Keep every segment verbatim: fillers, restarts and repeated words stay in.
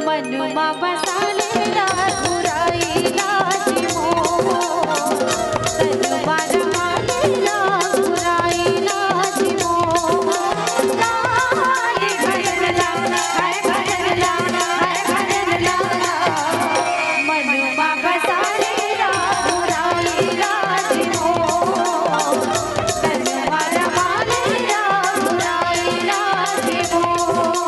मनुमा बसा ले रघुराई लाज मोर, तनुमा रमा ले रघुराई लाज मोर। लाल भजन ला, हाय भजन ला, हाय भजन ला। मनुमा बसा ले रघुराई लाज मोर, तनुमा रमा ले रघुराई लाज मोर।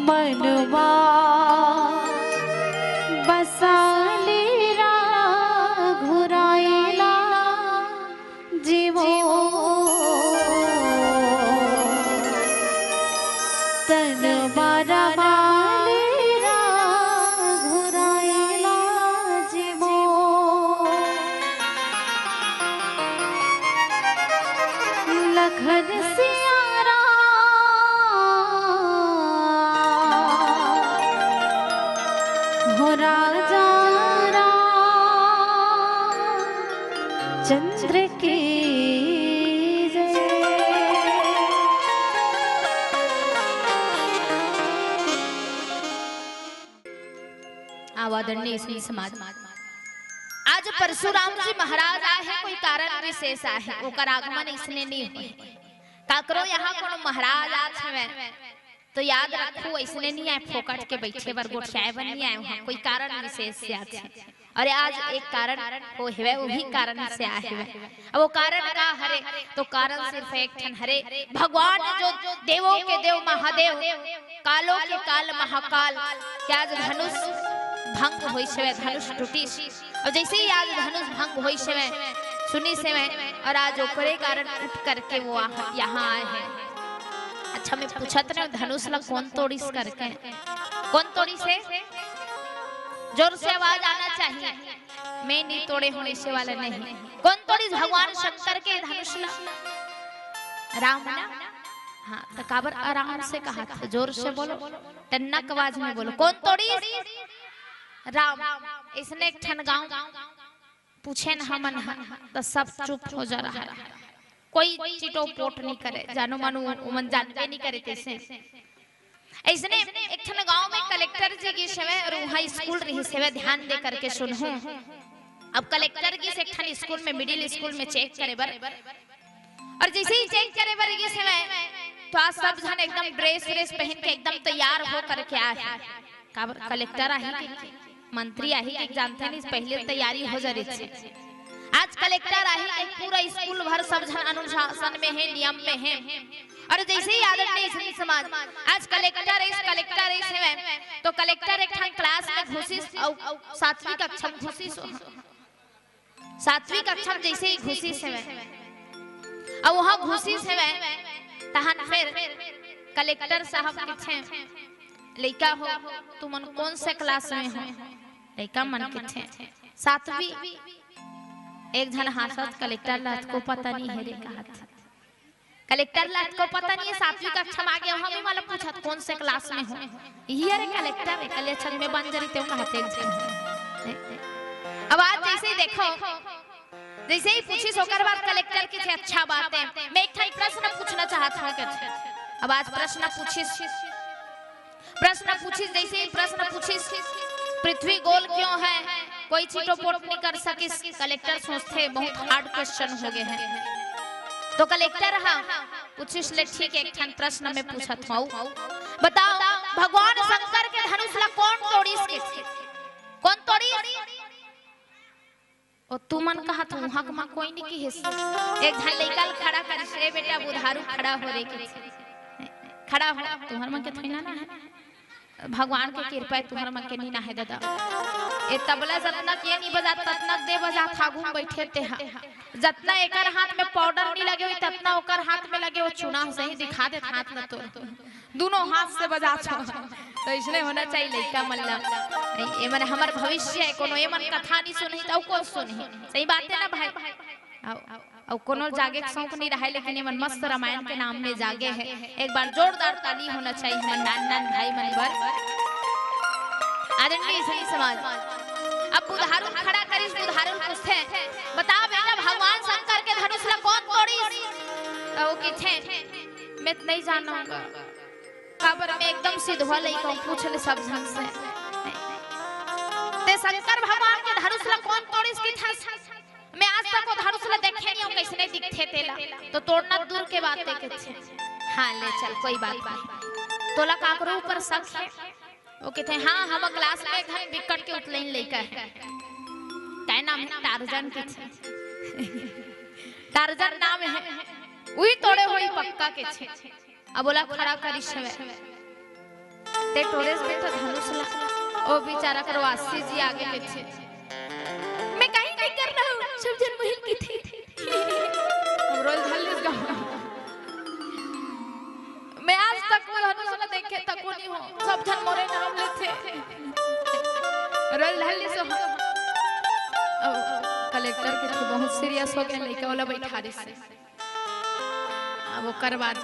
मनवा बसा ले रघुराई लाज मोर। लखन सिया राम, हो राजा राम चंद्र की जय। आव आदरणीय सुन समाज, आज परशुराम जी महाराज आए हे, कोई कारण विशेष आए हे, ओकर आगमन इसने नहीं होए। काकरो यहाँ कोनो महाराज आत हवे, तो याद रखू, अइसने नहीं आए फोकट के बैठे बर, गोठियाए बर नहीं आए, वहाँ कोई कारण विशेष से आत हे। और आज एक कारण हो हवे, वही कारण से आए हवे। अब वो कारण का हरे, तो कारण सिर्फ एक ठन हरे, भगवान जो देवों के देव महादेव, कालों के काल महाकाल, के आज धनुष भंग होइस हवे, धनुष टूटिस। और जैसे ही आज धनुष भंग होइस हवे, सुनिस हवे, और आज ओकरे कारण उठ करके वो आह-, यहाँ आए हे। अच्छा, मैं पूछत रहेंव, धनुष ला कोन तोड़िस करके? कोन तोड़िस हे? जोर से आवाज आना चाहिए। मैं नहीं तोड़े हँव, अइसे वाला नहीं। कोन तोड़िस भगवान शंकर के धनुष ला? राम ना? हाँ, त काबर आराम से कहत हव, जोर से बोलो, टन्नक आवाज में बोलो। कोन तोड़िस? राम। अइसने एक ठन गाँव पूछेन हमन ह, त सब चुप हो जा रहा हे। कोई चिटोपोट नहीं करे, जानो मानो ओमन जानबे नहीं करे तइसे। अइसने एक ठन गाँव में कलेक्टर जी गिस हवे और वहाँ स्कूल रहिस हवे, ध्यान दे करके सुनहू। अब कलेक्टर गिस एक ठन स्कूल में, मिडिल स्कूल में चेक करे बर, और जैसे ही चेक करे बर गिस हवे, तो आज सब झन एकदम ड्रेस व्रेस पहन के एकदम तैयार हो करके आए हे। काबर कलेक्टर आही कि मंत्री आही कि जानथे नहीं, पहले तैयारी हो जा रहिस हे। आज कलेक्टर आही कि पूरा स्कूल भर सब झन अनुशासन में हे, नियम में हे। और जैसे ही आदरणीय सुन समाज, आज कलेक्टर आइस, कलेक्टर आइस हवे, तो कलेक्टर एक ठन क्लास में घुसिस अउ सातवीं कक्षा में घुसिस। सातवीं कक्षा में जैसे ही घुसिस हवे, अउ वहाँ घुसिस हवे, तहन फिर कलेक्टर साहब कथे, "लइका हो, तुमन कोन से क्लास में हो?" लइका मन कथे, "सातवीं।" एक झन हाँसत, "कलेक्टर ला अतको पता नहीं हे रे," कहत। कलेक्टर ला अतको पता नहीं हे, सातवीं कक्षा में आ गे, हम ही वाला पूछत, "कोन से क्लास में हो?" "इही अरे कलेक्टर हे।" कहले, "अच्छा, मैं बन जरी तें," कहत एक झन। अब आज जैसे ही देखो, जैसे ही पूछिस, ओकर बाद कलेक्टर कथे, "अच्छा बात हे, मैं एक ठन प्रश्न पूछना चाहत हँव," कथे। अब आज प्रश्न पूछिस, प्रश्न पूछिस, जैसे ही प्रश्न पूछिस, "पृथ्वी गोल क्यों है?" कोई चिटोपोट नहीं कर सकिस। कलेक्टर सोचथे, "बहुत hard question हो गे हे।" तो कलेक्टर ह पूछिस ले, "ठीक हे, एक ठन प्रश्न मैं पूछत हँव, बताओ, भगवान शंकर के धनुष ला कोन तोड़िस?" कथे, "कोन तोड़िस?" ओ तुमन कहत हव, उहाँ के म कोई नहीं किहिस। एक झन लइका ल खड़ा करिस, "ए बेटा, बुधारू खड़ा हो रे," कथे। "खड़ा हो, तुँहर मन के थोड़ी ना हे। भगवान के कृपा हे, तुँहर मन के नहीं ना हे ददा। ए तबला जतना के नहीं बजात, ततना दे बजात, आगू में बैठे तेहा। जतना एकर हाथ में पाउडर नहीं लगे होही, ततना ओकर हाथ में लगे, वो चूना सही दिखा देत हाथ ल तोर।" दूनों हाथ से बजात हव। तो अइसने होना चाहिए लइका मन ला। नहीं, ए मन हमर भविष्य हे, कोनो ए मन कथा नहीं सुनही, त अउ कोन सुनही? सही बात हे ना भाई? अउ, अउ कोनो जागे के शौक नहीं रहे, लेकिन ए मन मस्त रामायण के नाम में जागे हे। एक बार जोरदार ताली होना चाहिए हमर नान नान भाई मन बर। आदरणीय सही समाज, अब बुधारू खड़ा करिस, बुधारू पूछथे, "बता बेटा, भगवान शंकर के धनुष ला कोन तोड़िस?" त वो कथे, "मैं तो नहीं जानूंगा।" काबर मैं एकदम सिधवा लइका हँव, पूछ ले सब झन से। तें शंकर भगवान के धनुष ला कोन तोड़िस कथस? मैं आज तक वो धनुष ला देखे नहीं हँव, कइसने दिखथे तेला। तो तोड़ना दूर के बात हे कथे। हाँ, ले चल, कोई बात नहीं। तोला काकरो ऊपर शक हे? वो कथे, "हाँ, हमर क्लास में एक झन बिकट के उतलइन लइका हे।" काय नाम हे? टार्जन कथे। टार्जन नाम हे। उही तोड़े होही पक्का कथे। अब ओला खड़ा करिस हवे। तें टोरेस बेटा धनुष ला। ओ बेचारा करवासी जी आगे कथे, "मैं कहीं नहीं कर रहा हूँ, सब झन मोहिल की थी।" अब रोल धर लिस गा। "मैं आज तक वो धनुष ला देखे तको नहीं हँव, सब झन मोरे नाम लेथे।" रोल धर लिस। अब कलेक्टर कथे, "बहुत सीरियस हो गे लइका," ओला बैठारिस। अब ओकर बाद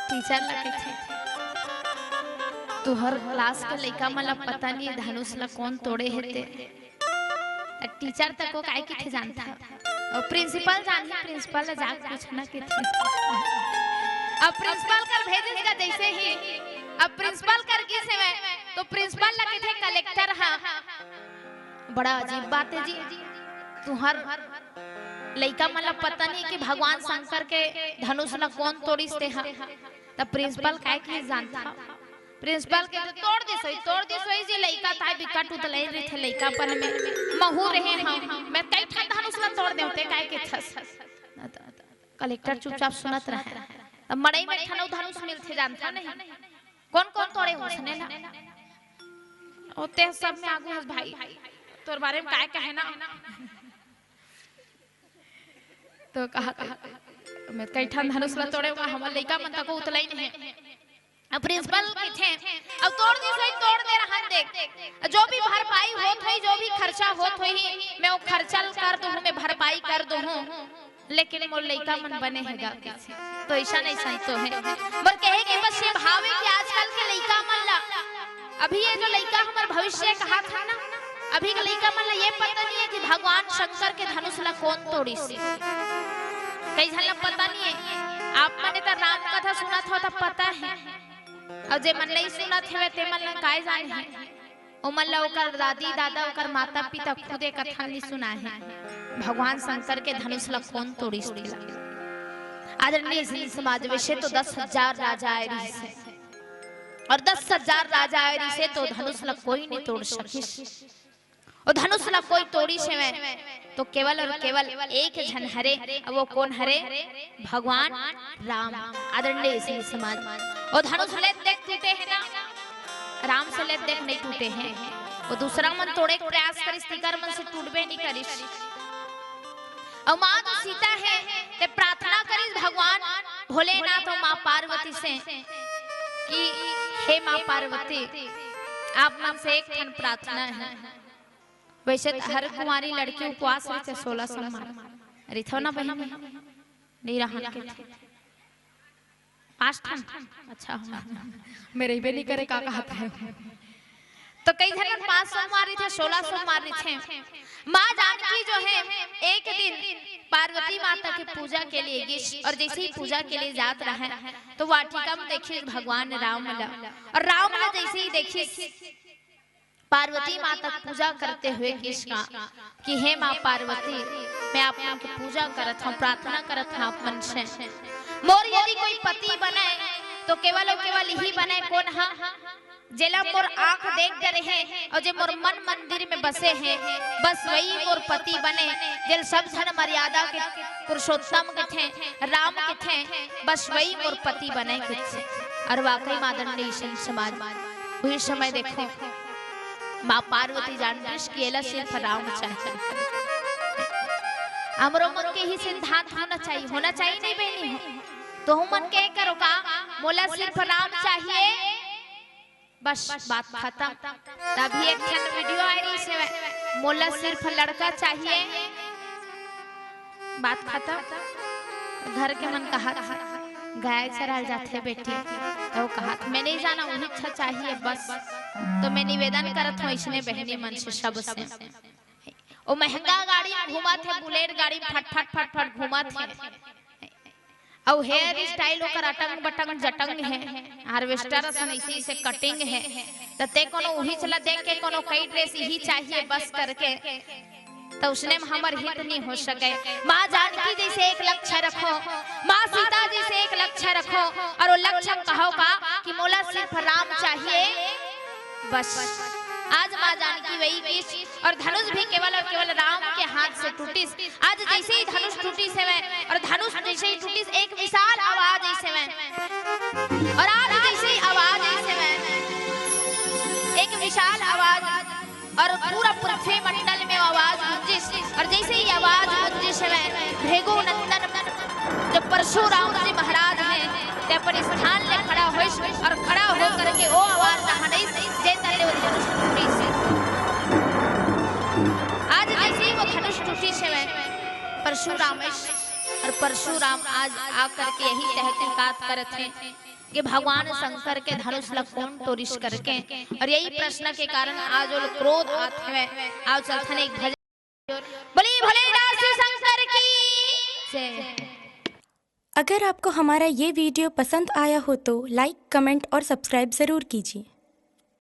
टीचर ला कहिथे, "तुहर क्लास के लइका मन ला पता नहीं धनुष ला कौन तोड़े हे ते।" त टीचर तको काय कहिथे जानथा? अउ प्रिंसिपल जानही, प्रिंसिपल ला जाके पूछना कहिथे। अब प्रिंसिपल कर भेजिस गा जइसे ही, अब प्रिंसिपल कर गिस हवय, तो प्रिंसिपल ला कहिथे कलेक्टर हा, "बड़ा अजीब बात हे जी, तुहर लइका मन ला पता नहीं कि भगवान शंकर के धनुष ला कौन तोड़िस ते हा।" त प्रिंसिपल काय कहिस जानथा? प्रिंसिपल कहिथे, "तोड़ दिस होही, तोड़ दिस होही जी, लइका ताय बिकट उतलई रहिथे लइकापन में, महूँ रहें हँव, मैं कई ठन धनुष ला तोड़ देंव, ते काय कहिथस?" कलेक्टर चुपचाप सुनत रहय। त मड़ई में एक ठन अउ धनुष मिलथे जानथा नहीं? कौन कौन तोड़े होही ओसने ला? ओ ते सब में आगू हस भाई, तोर बारे में काय कहे ना? तो कहा, "मैं कई ठन धनुष ला तोड़े हँव, हमर लइका मन तको उतलई नहीं।" अब प्रिंसिपल कहिथे, "अब तोड़ दिस होही, तोड़ दे रहन दे, जो भी भरपाई होत होही, जो भी खर्चा होत होही, मैं वो खर्चा ल कर दूहूँ, मैं भरपाई कर दूहूँ, लेकिन मोर लइका मन बने हे गा।" तो अइसन अइसन तो हे। मोर कहे के बस ये भाव हे कि आजकल के लइका मन ला, अभी ये जो लइका हमर भविष्य कहाथे ना, अभी के लइका मन ला ये पता नहीं हे कि भगवान शंकर के धनुष ला कौन तोड़िस। कई झन ला पता नहीं हे। आप मन त राम कथा सुनत हव त पता हे, अउ जे मन नहीं सुनत हवय ते मन ला काय जाने हे। ओमन ला ओकर दादी दादा, ओकर माता पिता खुदे कथा नहीं सुनाए हे, भगवान शंकर के धनुष ला कौन तोड़िस तेला। आदरणीय सिंधी समाज, वैसे तो दस हजार राजा आए रहिस हे, अउ दस हजार राजा आए रहिस हे तो धनुष ला कोई नहीं तोड़ सकिस। ओ धनुष ला कोई तोड़िस हवय तो केवल अउ केवल एक झन हरे, अउ वो कोन हरे? भगवान राम। आदरणीय सिंधी समाज, ओ धनुष ले देख टूटे हे ना, राम से ले देख नहीं टूटे हे। वो दूसरा मन तोड़े के प्रयास करिस, तिकर मन से टूटबे नहीं करिस। अउ माँ जो सीता हे, ते प्रार्थना करिस भगवान भोलेनाथ अउ माँ पार्वती से कि "हे माँ पार्वती, आप मन से एक ठन प्रार्थना हे।" वैसे त हर कुंवारी लड़की उपवास रहिथे सोलह सोमवार। रहिथव ना बहिनी? नहीं रहन के। पाँच ठन? अच्छा, मैं रहिबे नहीं करे, का कहत हे? तो कई झन पाँच सोमवार रहिथे, सोलह सोमवार रहिथे। माँ जानकी जो हे, एक दिन पार्वती माता के पूजा के लिए गिस, अउ जइसे ही पूजा के लिए जात रहय, तो वाटिका में देखिस भगवान राम ला, अउ राम ला जइसे ही देखिस, पार्वती माता के पूजा करते हुए गिस का कि "हे माँ पार्वती, मैं आप मन के पूजा करत हँव, प्रार्थना करत हँव आप मन से, मोर यदि कोई पति बनय तो केवल अउ केवल इही बनय, कोन ह? जेला मोर आँख देख डरे हे अउ जे मोर मन मंदिर में बसे हे, बस वही मोर पति बनय, जेला सब झन मर्यादा के पुरुषोत्तम कथे, राम कथे, बस वही मोर पति बनय" कथे। अउ वाकई माँ आदरणीय सिंधी समाज, उही समय देखो, माँ पार्वती जान गिस कि एला सिर्फ राम चाहिए। हमरो मन के ही सिद्धांत होना चाहिए, होना चाहिए नहीं बहिनी हो? तो हम मन के करो का, "मोला सिर्फ राम चाहिए, बस बात खतम।" तभी एक ठन वीडियो आए रहिस हे, "मोला सिर्फ लड़का चाहिए, बात खतम।" घर के मन कहत, "गाय चराए जाथे बेटी।" तो कहत, "मैं नहीं जाना, उही अच्छा चाहिए बस।" तो मैं निवेदन करत हँव इसने बहिनी मन से, सबसे, ओ महंगा गाड़ी में घूमत हे, बुलेट गाड़ी में फट फट फट फट घूमत हे, अउ हेयर स्टाइल ओकर अटंग बटंग जटंग हे, हार्वेस्टर असन अइसे अइसे कटिंग हे, त ते कोनो उहीच ला देख के कोनो कई ड्रेस इही चाहिए बस करके, त उसने में हमर हित नहीं हो सके। माँ जानकी जइसे एक लक्ष्य रखो, माँ सीता जइसे एक लक्ष्य रखो, अउ वो लक्ष्य कहो का कि "मोला सिर्फ राम चाहिए बस।" आज माँ जानकी वही गिस, अउ धनुष भी केवल अउ केवल राम के हाथ से टूटिस। आज जइसे ही धनुष टूटिस हवय, अउ धनुष जइसे ही टूटिस, एक विशाल आवाज अइसे हवय। अउ आज जइसे ही आवाज अइसे हवय, एक विशाल आवाज, अउ पूरा पृथ्वी मंडल में आवाज गूंजिस, अउ जइसे ही आवाज गूंजिस हवय, भृगु नंदन जो परशुराम जी महाराज हे, ते अपन स्थान ले खड़ा होइस अउ खड़ा होकर के ओ आवाज ला हनइस, जे तले वो धनुष टूटिस। आज जइसे ही वो धनुष टूटिस हवय, परशुराम और परशुराम आज आकर के यही तहकीकात करत हे कि भगवान शंकर के धनुष ला कौन तोरिस करके, और यही प्रश्न के कारण आज वो लोग क्रोध आत हवे। आज चलथन एक भजन। बोलिए भोलेनाथ शिव शंकर की जय। अगर आपको हमारा ये वीडियो पसंद आया हो तो लाइक, कमेंट और सब्सक्राइब ज़रूर कीजिए।